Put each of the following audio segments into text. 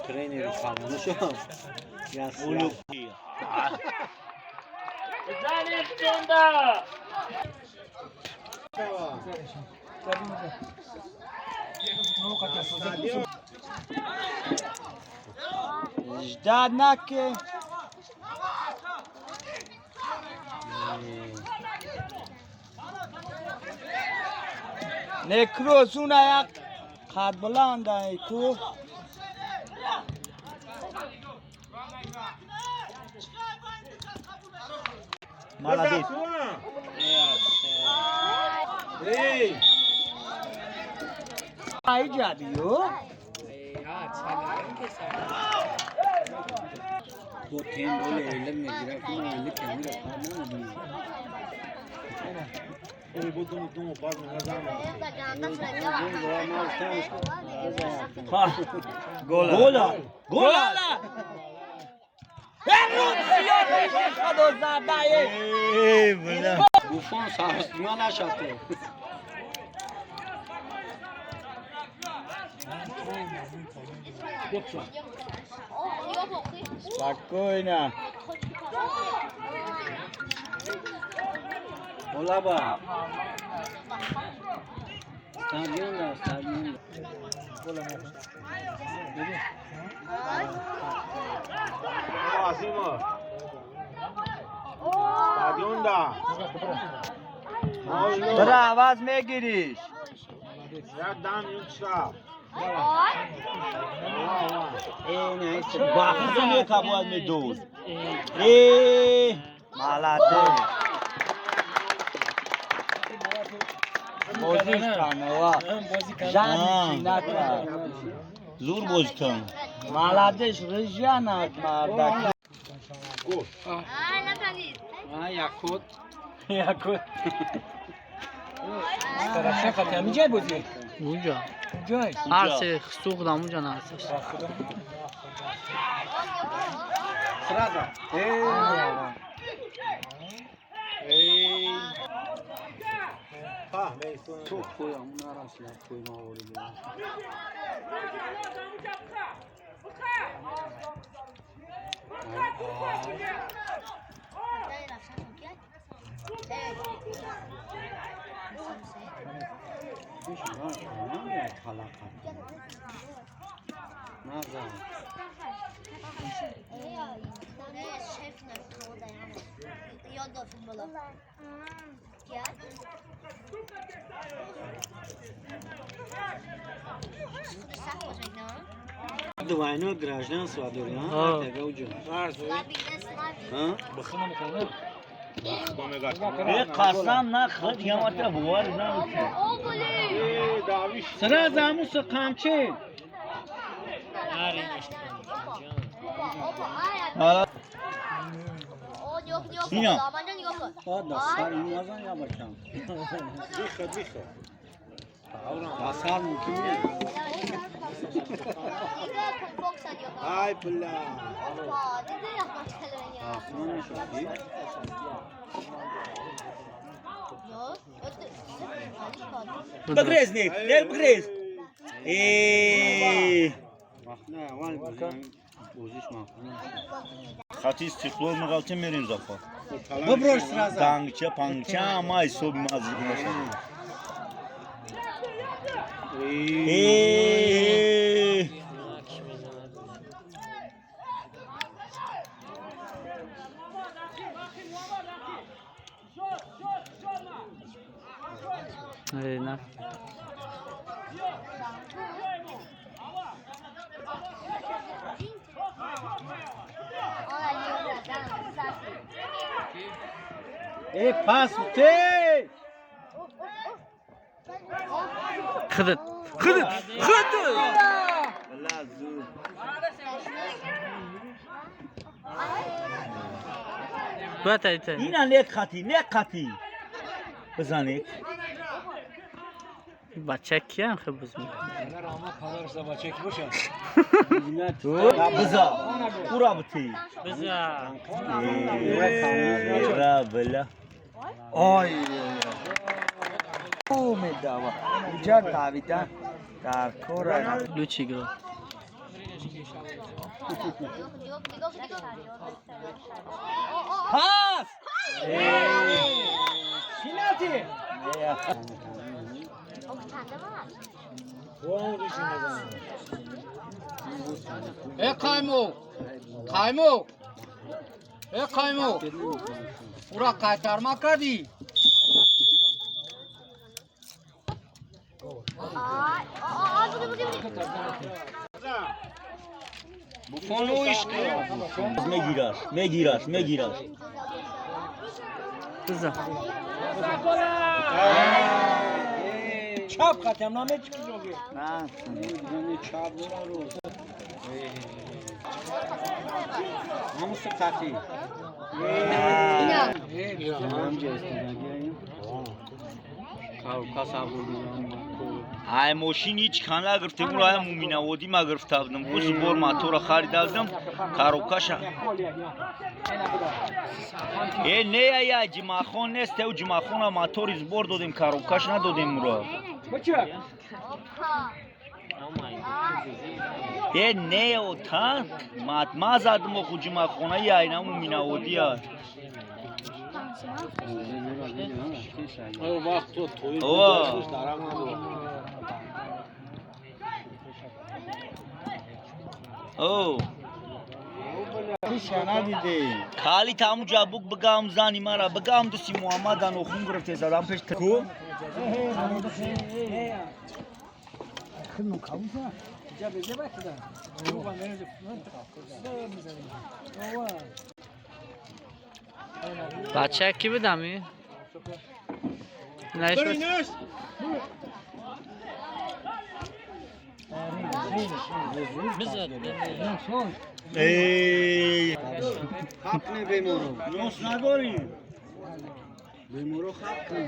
Тренер фармонашо. Ждать наке. Некроз уна як қад баланда ку. Молодец. Ай ҷабиё. Бо тем боле элем мегирад, ки ман эле камера кор намедонам. Гола. Гола. Гола. Буфон саросима нашад то. Спокойно. Олаба. Стадион да, стадион. Бра аваз мегириш. Бахза мекабояд медод. Э, молодец. Бозиш канова. Жан накард. Зур бозӣ кан. Молодец, рыжанак мардак. А якут. Якут. Унҷа. Ҳар се суғдам унҷа наҳасташ. Сразу. То поям нарасла пой маворид. Назар. Двойное гражданство дори, а? Тега уҷо. А? Э, қасам на худ ямата бовар намекунӣ. Сразу амуса қамчи. Иня. А, да сар назан я бачам. Да сар мумкин не. Ай, бля. Асмон мешавад. Бигрез не, не бигрез. Э, Не, аввал бозиш мақбул. Хати Истиқлол меғалтем мерем зафар. Буброш сразу. Дангча, пангча, ама ҳисоби мазик нашад. Э, Э, на. Э, пас те. Худат. Худат. Худат. Бла зур. Бата ита. Ина не хати, не хати. Бизанед. Бача киям хел буз мекунад? Биза. Ура бути. Биза. Ра била. Ой. Медава. Иҷа давида дар кора. Лучший игрок. Пас! Пенальти! Э Қаймоқ! Қаймоқ! Э Қаймоқ! Ура қайтарма кардӣ? Мегираш, мегираш, мегираш. Биза. Чап қатям намечи. Ай мошин ҳеч кан нагирифтем, уро ай муминаводӣ ма гирифта будам. Ку сбор мотора харида будам, коробкаша. Э не, ая ҷимахон нест, ев ҷимахона мотори сбор додем, коробкаш надодем уро. Э не, ота, ма задам оху ҷимахона, яйна муминаводия. Ова. О. Кали таму ҷабук бигам зани мара, бигам дуси Муҳаммадан охун гирифте задам пеш ку. Бача ки будами? Наиш. Эй, Хапне беморо. Нос надорӣ. Беморо хап кун.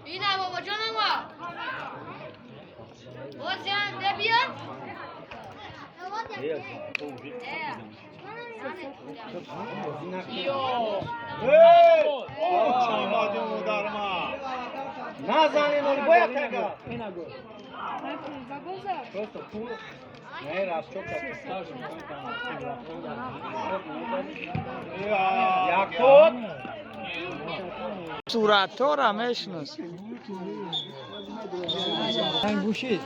اینه بابا جانم باز ده بیا. Назанем, оли бояд тага. Якут. Суратора мешинос. Гӯшид.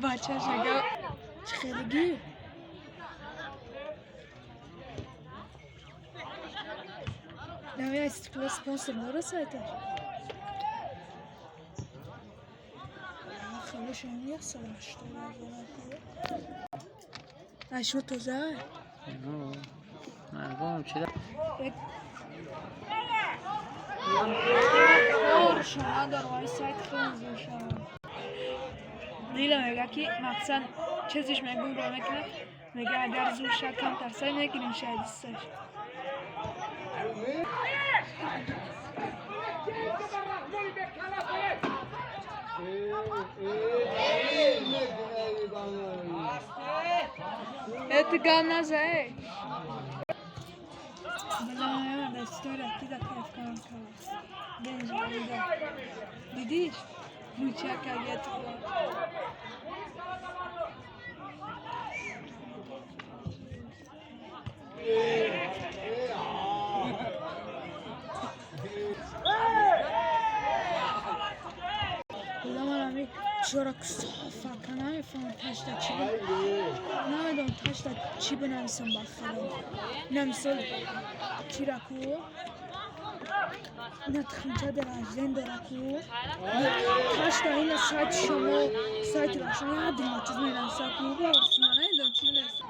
Бача шага чихелигӣ. Нави Истиқлол спонсор дора сайташ. Хелошам 180. Айшо тоза. Мардум чида? Шума дар вай сайт хеле зӯр шавад. Лила мега ки мақсад чизиш мегӯм ро мекунад, мега агар зӯр шад камтар сай мегирем шояд ҳиссаш. Это гап наза эй. Бала да история ки да кайф кардам кава. Бенҷа дидиш? Мучака гет. Чора кусофа намефаҳмам ташта чӣ, намедонам ташта чӣ бинависам ба худо. На мисол чира ку, на тухмча дора, жен дора ку. Ташта ина сайти шумо, сайти Рахшон як дунё чиз менависа ку. Бо намедонам чӣ бинависам.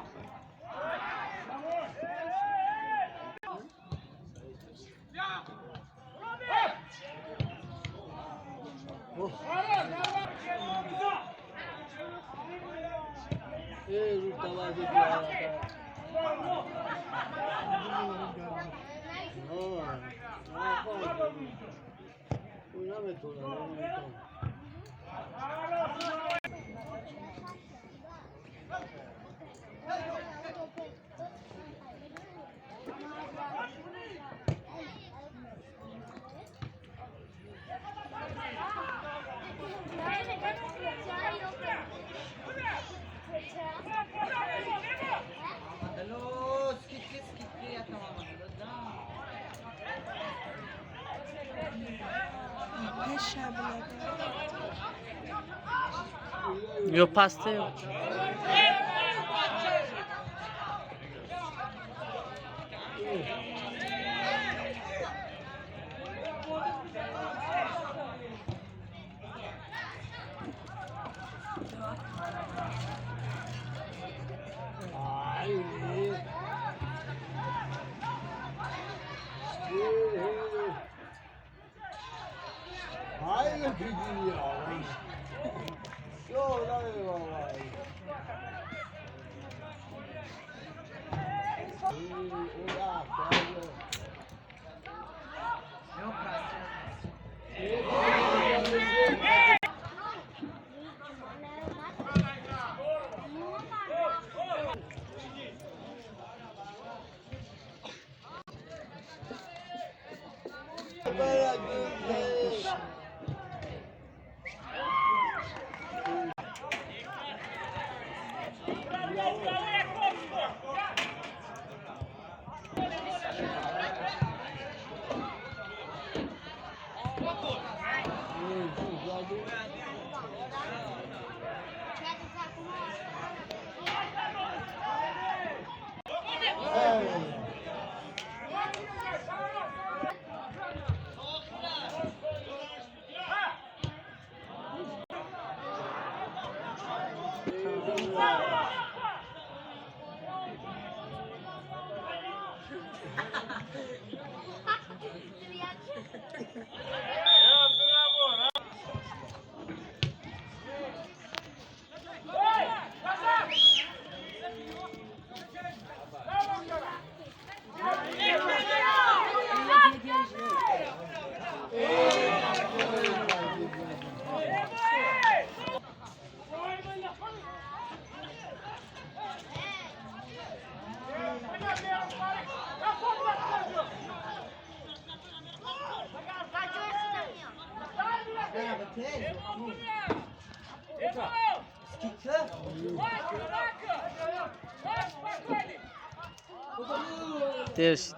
Ё пасте. Дерс.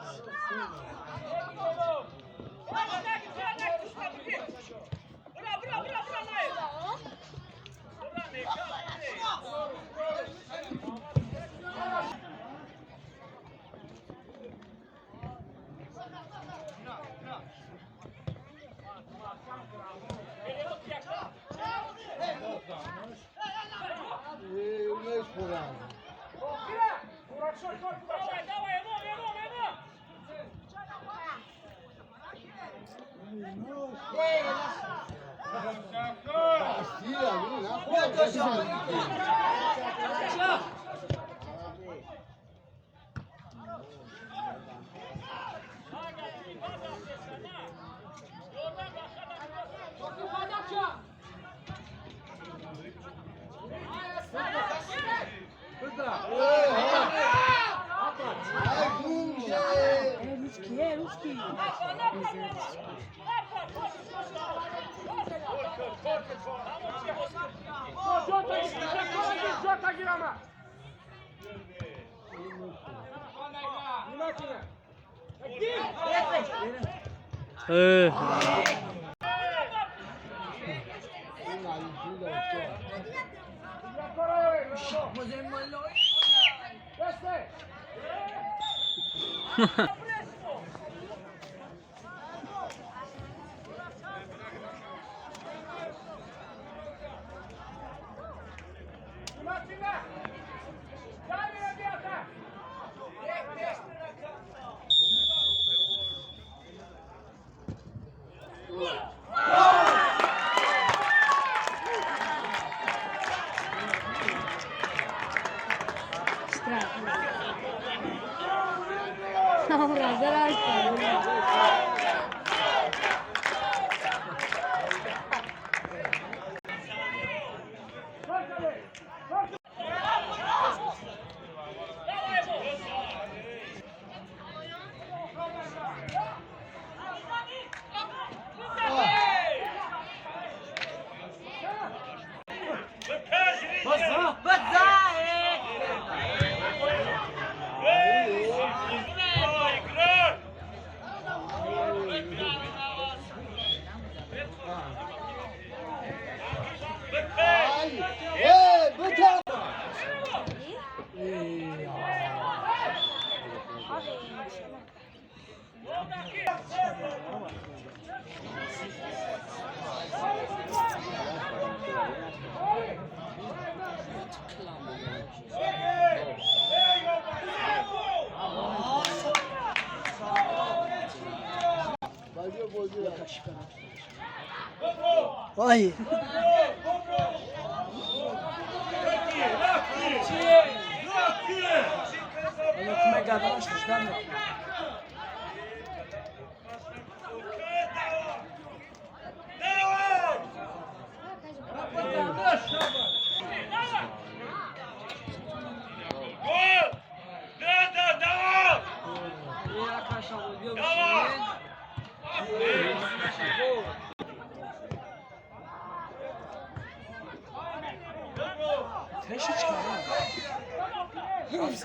Вай.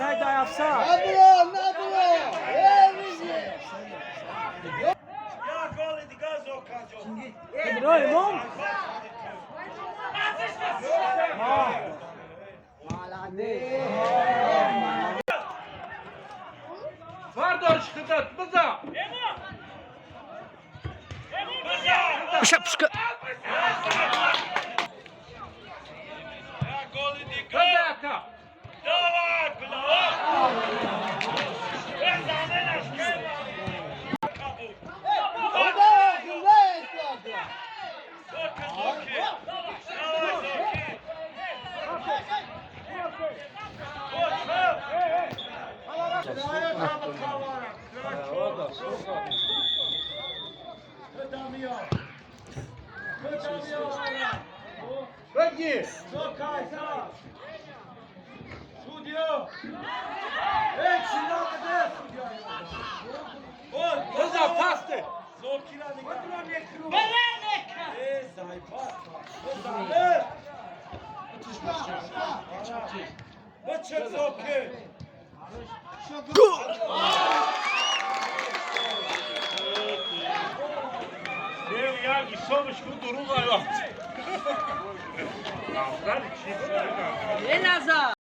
Офсайд, ай офсайд. Пуша, пушка.